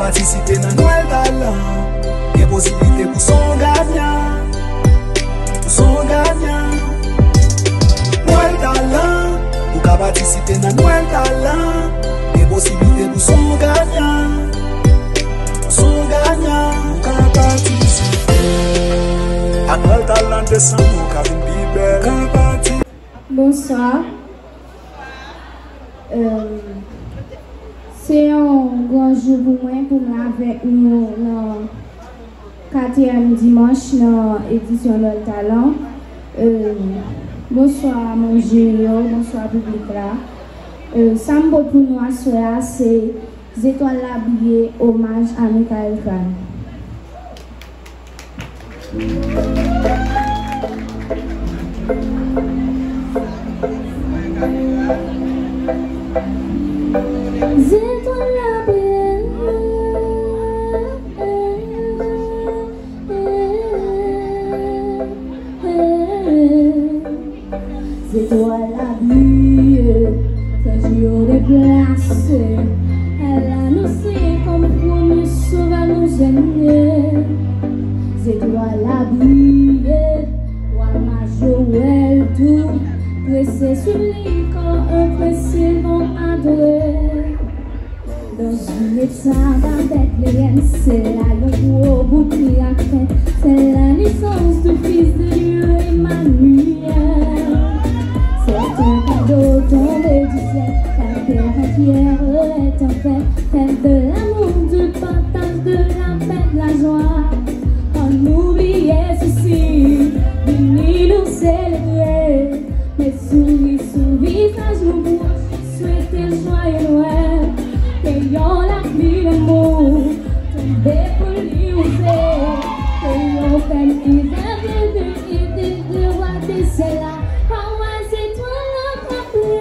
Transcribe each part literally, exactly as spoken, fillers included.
Patisipe nan Nwèl Talan, gen posiblite pou w se yon ganyan. Pou w se yon ganyan. Nwèl Talan, ou ka patisipe nan Nwèl Talan, gen posiblite pou w se yon ganyan. Pou w se yon ganyan, ou ka patisipe. Ak Nwèl Talan desanm, ou ka vin pi bèl. Ou ka pati. Bonswa. Euh, se yon gran jou pou mwen pou mwen avèk nou nan katriyèm dimanch nan edisyon Nwèl Talan. Euh, bonswa manm jiri yo, bonswa piblik la. Euh, sa m pote pou nou aswè a, se Zetwal la briye, omaj a Michael Kran. Zetwal la briye. Zetwal la briye, fè jou yo deplase. Èl anonse kòm premye sovè nou jwenn. Zetwal la briye, wa Majowèl tou prese swiv li kòm enpresyon adore. Dans une étreinte à Bethléem, c'est là yon gwo bout mirak fèt. C'est la naissance du Fils de Dieu, Emmanuel. C'est un cadeau tombé du ciel, la terre entière est en fête. Fête de l'amour, du partage, de la paix, de la joie. Ann nou bliye sousi, vini nou selebre. Met souri sou vizaj nou pou swete jwaye Nwèl. Ke yon lapli lanmou tonbe pou li wouze. Ke yon fèm ki revele ide de wa de sela. Pawòl se twa lòt apre.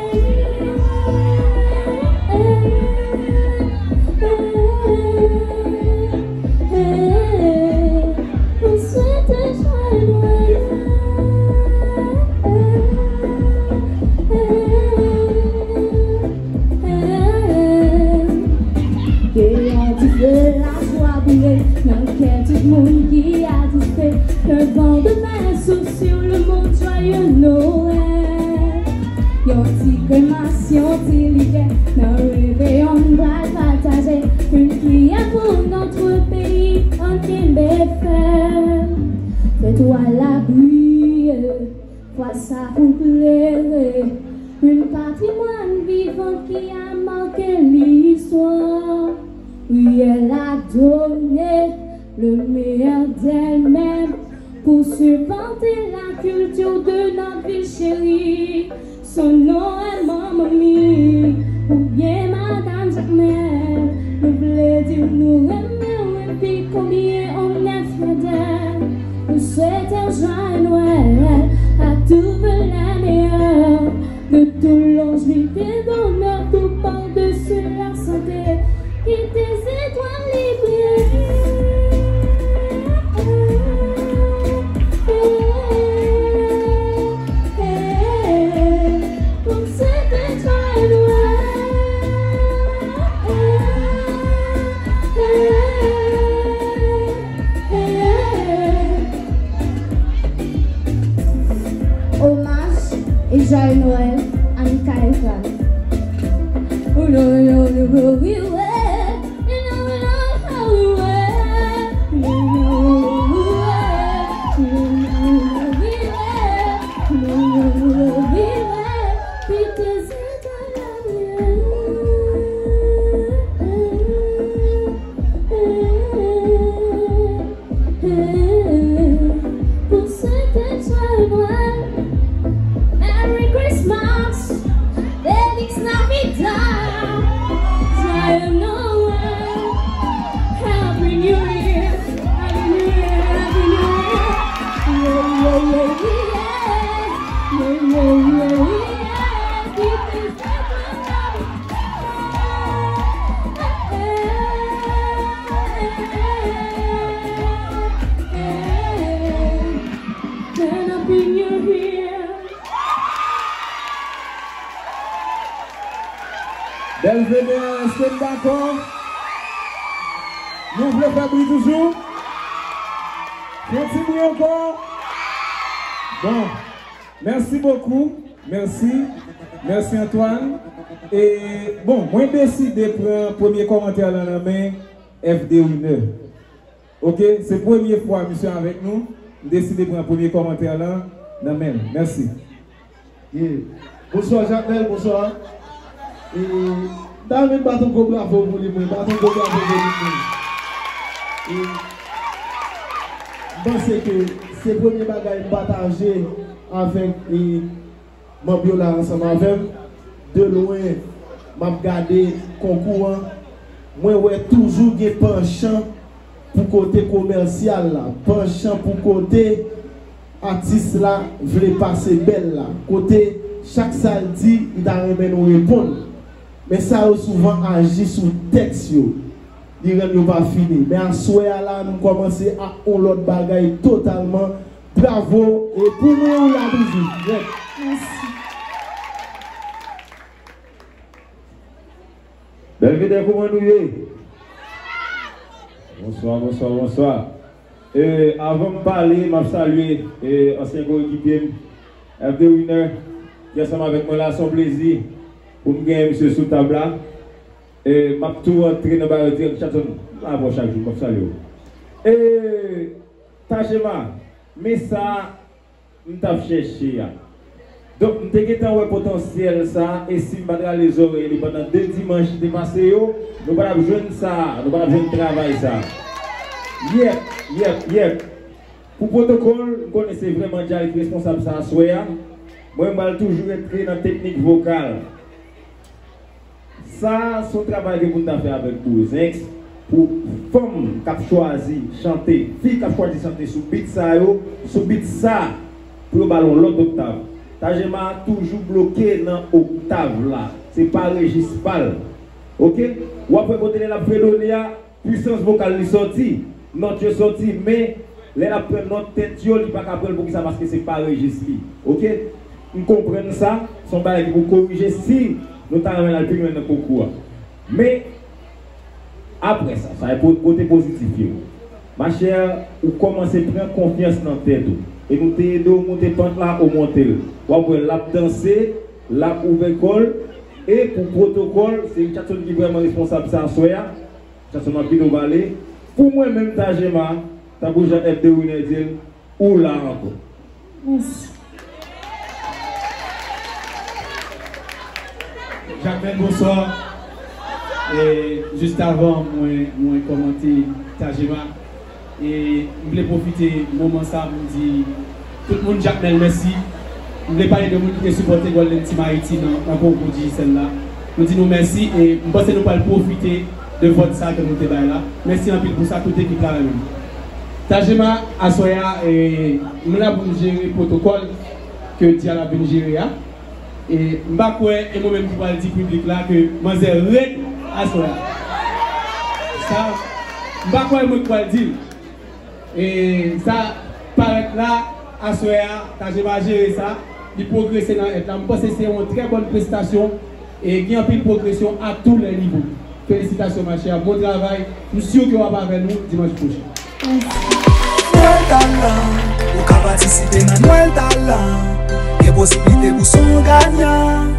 Pou swete jwaye Nwèl. Ke yon dife lajwa boule nan kè tout moun ki atiste. Ke van de pè souf sur le monde, joyeux Noël. Yon ti kremasyon, ti likè nan reveyon n pral pataje. Une prière pour notre pays, ann kenbe fèm. Zetwal la briye, fwa sa pou klere. Un patrimoine vivant qui a marqué l'histoire. Ruelle a donné le meilleur d'elle-même pour supporter la culture de notre ville chérie. Son nom est Manman Mi, oubyen Madanm Jakmèl. Nou vle di nou renmen w epi konbyen on est fiè d'elle. Nou swete w jwaye Nwèl ak tout vle meyè. De tout longévité, d'honneur, tout par-dessus la santé. Kite zetwal li briye. Pou swete jwaye Nwèl. Omaj e jwaye Nwèl a Michael Kran. Pour ceux que je vois, Merry Christmas, Feliz Navidad, Joyeux Noël, Happy New Year, Happy New Year, Happy New Year. Yeah, yeah, yeah, yeah. Yeah, yeah, yeah, yeah. This is Turn up in your ear. Bèl vede a, èske n dakò? Nou vle fè bri toujou? Fè yon ti bri ankò? Bon, merci beaucoup. Merci. Merci Antoine. E, bon, mwen deside pran premye kòmantè lan nan men F D Winner. Ok, se premye fwa misye avèk nou. M deside pran premye kòmantè lan nan men l. Mèsi. Yeah. Bonswa Jakmèl, bonswa. E, m ta renmen bat yon gwo bravo pou li, mwen. Bat yon gwo bravo pou li, mwen. E, m panse ke se premye bagay m pataje avèk, e, manm yo la ansanm avè m. De lwen, m ap gade konkou an. Mwen wè toujou gen panchan pou kote komèsyal la, panchan pou kote atis la vle pase bèl la, kote chak sa l di, li ta renmen nou reponn. Men sa yo souvan aji sou tèks yo, li rann yo pa fini. Men aswè a la, nou kòmanse ak yon lòt bagay totalman. Bravo, e pou mwen, ou la toujou. Nèt. Mèsi. Belvedere, kòman nou ye? Bonswa, bonswa, bonswa. E, avan m pale, m ap salye, e, ansyen koekipye m, F D Winner, ki ansanm avèk mwen la. Se yon plezi pou m genyen misye sou tab la. E, m ap tou antre nan bagay dirèk, Richardson, m avè w chak jou, m ap salye w. E, Tajema, men sa, m t ap chèche a. Donk, m te gentan wè potansyèl sa, e si m pa t rale zòrèy li pandan de dimanch ki te pase yo, nou pa t ap jwenn sa, nou pa t ap jwenn travay sa. Yèp, yèp, yèp. Pou pwotokòl, m konnen se vrèman Djay ki responsab sa aswè a. Mwen, m pral toujou antre nan teknik vokal. Sa se yon travay ke pou n ta fè avèk Bouzenks, pou fanm k ap chwazi chante, fi k ap chwazi chante sou beat sa yo, sou beat sa, pou yo ba l yon lòt oktav. Tajema toujou bloke nan oktav la, se pa rejis pa l. Oke? W ap wè kote lè l ap fredone a, pwisans vokal li sòti, nòt yo sòti, men lè l ap pran nòt tèt yo, li pa ka pran l. Poukisa? Paske se pa rejis li. Oke? M konprann sa, se yon bagay ki pou korije si nou ta renmen al pi lwen nan konkou a. Men, apre sa, sa e po-, kote pozitif yo. Machè, ou kòmanse pran konfyans nan tèt ou. E nou te ede w monte pant la, ou monte l. W ap wè l ap danse, l ap ouvè kò l. E pou pwotokòl, se Richardson ki vrèman responsab sa aswè a. Richardson, m ap kite w pale. Pou mwen menm, Tajema, tankou jan F D Winner di l, ou la ankò. Mèsi. Jakmèl, bonswa. E, jis avan mwen, mwen kòmante Tajema, e m vle pwofite moman sa pou m di tout moun Jakmèl mèsi. M vle pale de moun ki te sipòte Golden Team Haïti nan, nan konkou Digicel la. Nou di nou mèsi e m panse nou pral pwofite de vòt sa ke nou te bay la. Mèsi anpil pou sa, tout ekip la menm. Tajema, aswè a, e, m la pou m jere pwotokòl ke Dial ap vin jere a. E m pa kwè e mwen menm ki pral di piblik la ke manzè rèd aswè a. Sa, m pa kwè e mwen ki pral di l. E sa parèt la, aswè a, Tajema jere sa, li pwogrese nan èt la. M panse se yon trè bòn prestasyon e gen anpil pwogresyon a tou lè nivo. Felisitasyon, machè. Bon travay. M si ke w ap avè nou dimanch pwochen. Nwèl Talan, ou ka patisipe nan Nwèl Talan. Gen posiblite pou son ganyan.